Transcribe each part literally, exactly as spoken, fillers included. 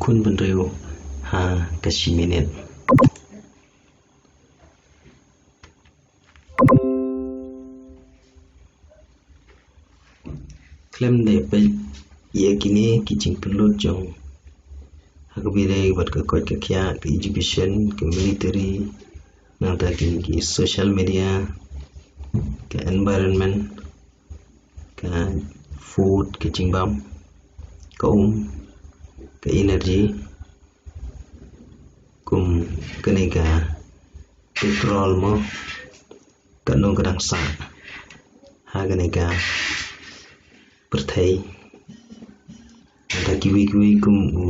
Khun bynriew ha ka shi minit. Khlem da peit ïa kine ki jingpynlut jong ha ka bynriew bad ka koit ka khiah, ka education, ka military, nangta kine ki social media, ka environment, ka food, ka jingbam, ka um, ka energy, kum kane ka petrol mo, kano ka dang sah ha kane ka pyrthei. Nangta kiwei kiwei kum u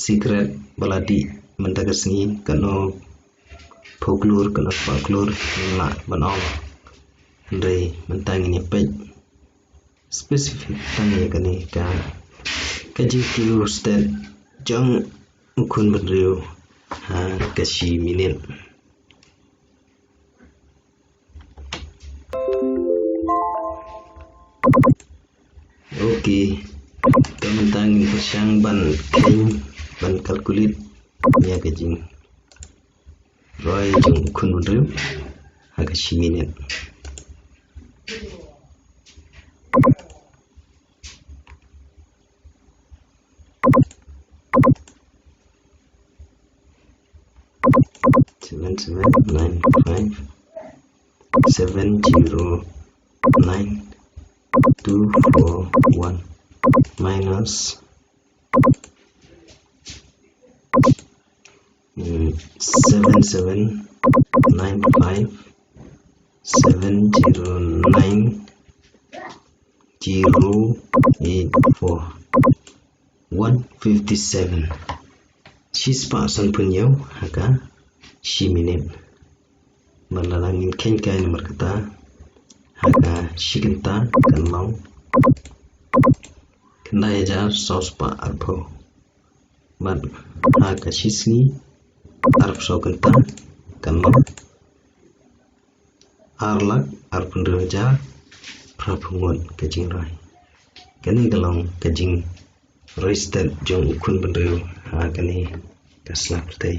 sikret ba la dih mynta ka sngi, kano phew klur, kano spah klur, ngin lah ban ong. Hynrei mynta ngin ïa peit specific tang ïa kane ka, ka jingkylli stet jong u khun bynriew ha ka shi minit. Ok. Te mynta ngin pyrshang ban kheiñ, ban calculate ïa ka jingroi jong u khun bynriew ha ka shi minit. Seven seven nine five seven zero nine two four one minus, mm, seven seven nine five seven zero nine zero eight four. One fifty seven. Shispah sanphew hynñiew ha ka shi minit. Bad lada ngin kheiñ kai namar kata, ha ka shi kynta kan long khyndai hajar saw spah arphew. Bad ha ka shi sngi arphew saw kynta kan long ar lak arphew hynriew hajar phra phew ngut ka jingroi. Kane ka long ka jingroi stet jong u khun bynriew ha kane ka sla pyrthei.